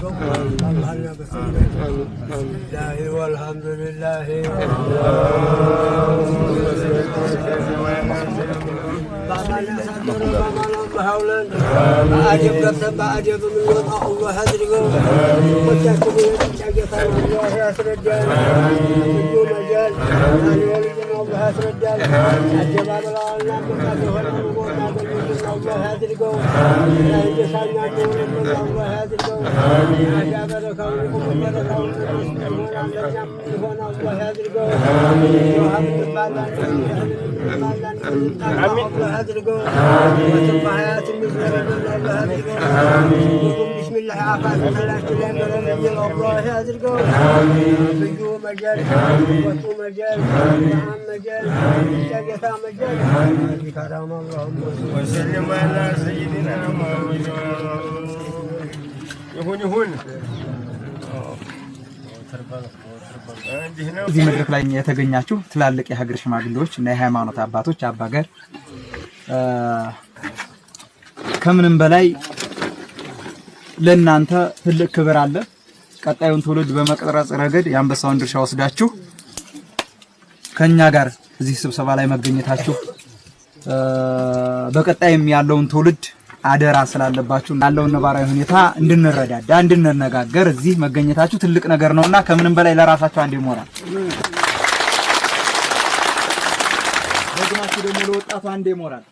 ያድርገው። አላህና በስሚላሂ ወልሐምዱሊላሂ በአማን ያሳደረን በአማን አላህ ያውለን። በአጀብ ገብተን በአጀብ የምንወጣ አላህ ያድርገው። ወቻችን የብቻ ጌታ አላህ ያስረዳን። ልዩ መጃል ወልዩን አላህ ያስረዳን። አጀባብለዋልና ምርቃት የሆነ ኑሮና አገልግሎትን አላህ ያድርገው። ለእንጀሳኛ የሚሆንልን አላህ ያድርገው። አጃ በረካውን ቁም በረካውን ሆን ለእኛም ሊሆን አላህ ያድርገው። ውሃ ምንባላ ምንባላ አላህ ያድርገው። ወትም ሀያት የሚዞረንን አላህ ያድርገው። ቢስሚላህ አፋት ሁላችን ላይ መረን የሚል አላህ ያድርገው። ልዩ መጃል ወጡ መጃል ጣዓም መጃል ጌታ መጃል ከራም አላሁመ وسلم على سيدنا محمد ይሁን ይሁን። እንዲህ ነው። እዚህ መድረክ ላይ የተገኛችሁ ትላልቅ የሀገር ሽማግሌዎች እና የሃይማኖት አባቶች አባገር፣ ከምንም በላይ ለእናንተ ትልቅ ክብር አለ። ቀጣዩን ትውልድ በመቅረጽ ረገድ የአንበሳውን ድርሻ ወስዳችሁ ከኛ ጋር እዚህ ስብሰባ ላይ መገኘታችሁ፣ በቀጣይም ያለውን ትውልድ አደራ ስላለባችሁ ያለውን ነባራዊ ሁኔታ እንድንረዳዳ እንድንነጋገር እዚህ መገኘታችሁ ትልቅ ነገር ነውና ከምንም በላይ ለራሳችሁ አንድ ሞራል ደግማችሁ ደግሞ ለወጣቱ አንድ ሞራል።